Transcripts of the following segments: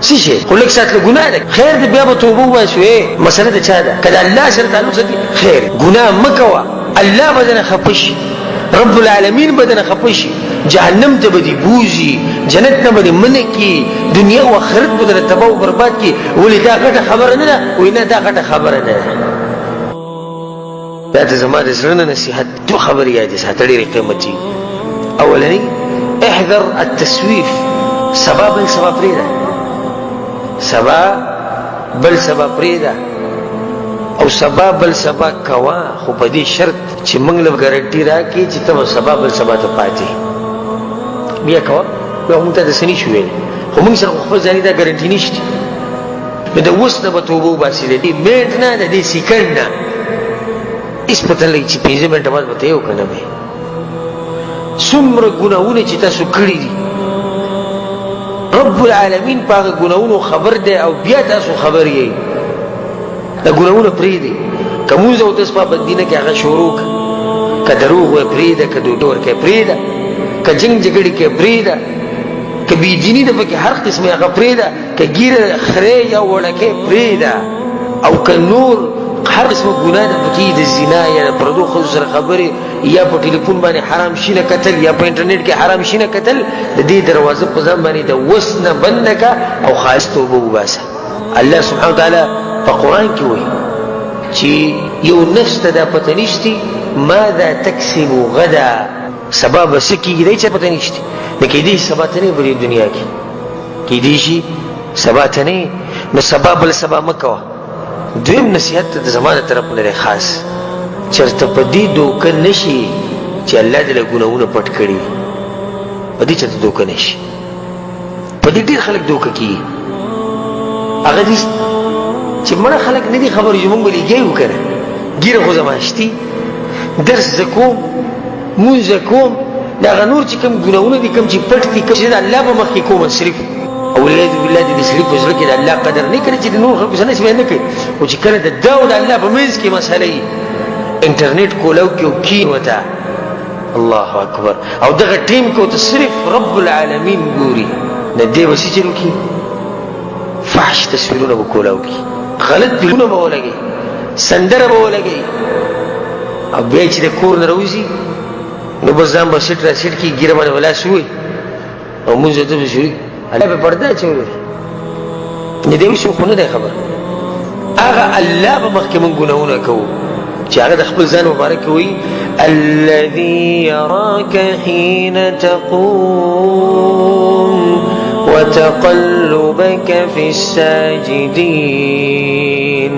څه شی خو لږ ساعت له ګناه ده، خیر دی بیا به توبه وباسو. مسله د چا ده؟ که د الله سره تعلق ساتي خیر، ګناه مه کوه، الله به درنه خفه شي، رب العالمین به درنه خفه شي، جهنم ته به دې بوځي، جنت نه به دې منع کړي، دنیا او آخرت به درنه تباه او برباد کړي. ولې دا غټه خبره نه ده؟ وایي نه، دا غټه خبره نه ده. دا ته زما د زړه نه نصیحت، دوه خبرې یادې ساته ډېرې قیمتي. اولنی، احذر التسویف، سبا بل سبا پرېږده، سبا بل سبا پرېږده او سبا بل سبا کوه، خو په دې شرط چې موږ له ګارنټي راکړي چې ته به سبا بل سبا ته پاتې بیا کوه. بیا موږ ته داسې نه شو ویلی، خو موږ سره خو خپل ځاني دا ګارنټي نشته. نو د اوس نه به توبه وباسي، د دې منټ نه، د دې سیکنډ نه، هېڅ پته نه لګي چې 5 منټه بعد به ته یو که نه وې. څومره ګناهونه چې تاسو کړي دي، رب العالمین په هغه ګناهونو خبر دی او بیا تاسو خبر یئ. دا ګناهونه پرېږدئ. که مونځ او اودس پابندي نه کوې هغه شروع کړه، که دروغ وایې پرېږده، که دوډه ورکوې پرېږده، که جنګ جګړې کوې پرېږده، که بېدیني ده پکې هر قسم هغه پرېږده، که ږیره خرې یا وړکې پرېږده، او که نور هر قسم ګناه ده پکې، د زنا یا د پردو ښځو سره خبرې یا په ټلیفون باندې حرام شي نه کتل یا په انټرنیټ کې حرام شي نه کتل، د دې دروازه په ځان باندې د وس نه بنده که او خالص توبه وباسه. الله سبحانه وتعالی په قرآن کې وایي چې یو نفس ته دا پته نشتي ماذا تکسب غدا، سبا به څه کېږي، د هېچا پته نشتي. نو کېدای شي سبا ته نه په دې دنیا کې، کېدای شي سبا ته نه، نو سبا بل سبا مه کوه. دویم نصیحت ته د زما د طرف نه دی خاص، چېرته په دې دوکه نه شي چې الله دې له ګناهونه پټ کړي، په دې چېرته دوکه نه شي. په دې ډېر خلک دوکه کېږي، هغه دي چې مړه خلک نه دي خبر چې مونږ به لګیا یو که نه، ږیره خو زما شتي، درس زه کوم، مونځ زه کوم، د هغه نور چې کوم ګناهونه دي، کوم چې پټ دي، کوم چې د الله په مخ کې کوم صرف، او والعیاذ بالله د سړي په زړه کې د الله قدر نه کړي چې د نور خلکو سره نه کوي، خو چې کله د ده او د الله په منځ کې مسله وي، انټرنیټ کولاو کې او کښېني ورته، الله اکبر، او دغه ټیم کې ورته صرف رب العالمین ګوري، نو دی به څه چل وکړي؟ فحش تصویرونه به کولاو کړي، غلط فلمونه به ولګوي، سندره به ولګوي، او بیا چې د کور نه راوځي نو بس ځان به سیټ را سیټ کړي، ږیره باندې به لاس ووهي او مونځ ته به شروع، الله به پرده اچولې. نه دی اوس خو نه دی خبر، هغه الله به مخکې مونږ ګناهونه کوو چې هغه د خپل ځان مبارک وایي الذي يراك حين تقوم وتقلبك في الساجدين.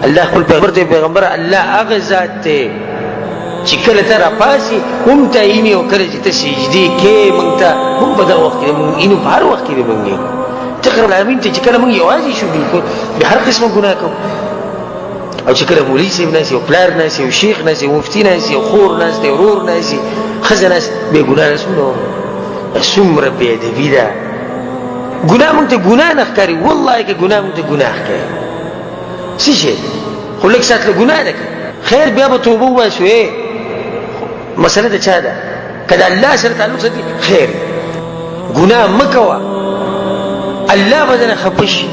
الله خپل پیغمبر ته، پیغمبر الله هغه ذات دی چې کله ته راپاڅې هم ته ویني، او کله چې ته سجدې کې موږ ته هم په دغه وخت کې موږ وینو، په هر وخت کې موږ وینو. ته رب العالمین ته چې کله موږ یوازې شو بالکل به هر قسمه ګناه کوو، او چې کله مولوي صاحب ناست، او پلار ناست، او شیخ ناست، او مفتي ناست، او خور ناست، ورور ناست، ښځه ناست، بې ګناه ناست، نو څومره بې ادبي ده. ګناه موږ ته ګناه نه ښکاري، والله که ګناه موږ ته ګناه ښکاري څه شی، خو لږ ساعت له ګناه ده، خیر بیا به توبه وباسو. مسله د چا ده؟ که د الله سره تعلق ساتي خیر، ګناه مه کوه، الله به درنه خفه شي،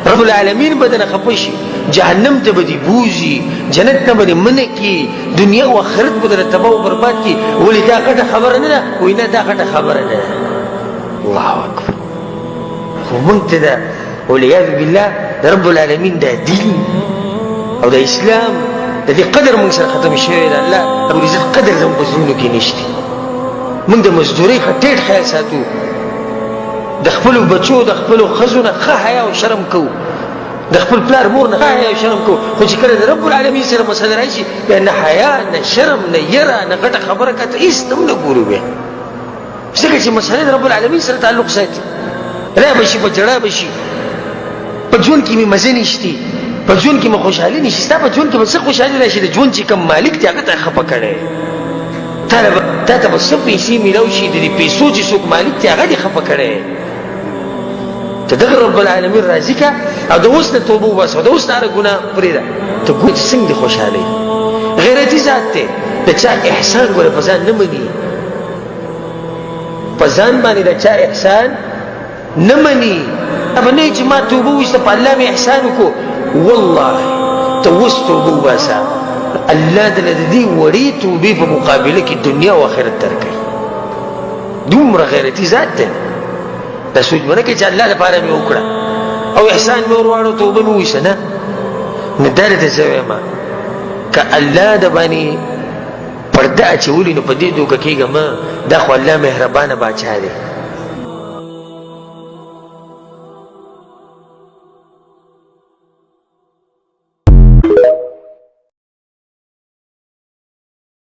رب العالمین به درنه خفه شي، جهنم ته به دې بوځي، جنت نه به دې منع کړي، دنیا او آخرت به درنه تباه او برباد کړي. ولې دا غټه خبره نه ده؟ وایي نه، دا غټه خبره نه ده. الله اکبر. خو موږ ته ده والعیاذ بالله د رب العالمین دا دین او د اسلام د دې قدر موږ سره ختم شوی دی. الله رب العزت قدر زموږ په زړونو کې نشته. موږ د مزدورۍ ښه ټیټ خیال ساتو، د خپلو بچو د خپلو ښځو نه ښه حیا او شرم کوو، د خپل پلار مور نه ښه حیا او شرم کوو، خو چې کله د رب العالمین سره مسله راشي بیا نه حیا نه شرم نه یره نه غټه خبره کاته هېڅ ته هم نه ګورو بیا، ځکه چې مسله د رب العالمین سره تعلق ساتي. را به شي په ژړا به شي، په ژوند کې مې مزه نشتي، په ژوند کې مې خوشحالي نشي. ستا په ژوند کې به څه خوشحالي راشي؟ د ژوند چې کوم مالک دی هغه ته خفه کړی، تا ته به څه پیسې میلاو شي؟ د دې پیسو چې څوک مالک دی هغه دې خفه کړی. ته دغه رب العالمین راضي که او د اوس نه توبه وباسه او د اوس نه هره ګناه پرېږده، ته ګورې چې څنګه دې خوشحالوي. غیرتي ذات دی، د چا احسان ګوره په ځان نه مني، په ځان باندې د چا احسان نه مني. به نه چې ما توبه وایسته، په الله مې احسان وکړو. والله ته اوس توبه وباسه، الله دې د دې وړې توبې په مقابله کې دنیا او آخرت درکوي. دومره غیرتي ذات دی. دا سوچ به نه کوي چې الله لپاره مې وکړه او احسان مې ورواړو توبه مې وایسته. نه، نو دا درته زه وایم که الله د باندې پرده اچولي نو په دې دوکه کېږه مه. دا خو الله مهربانه باچا دی.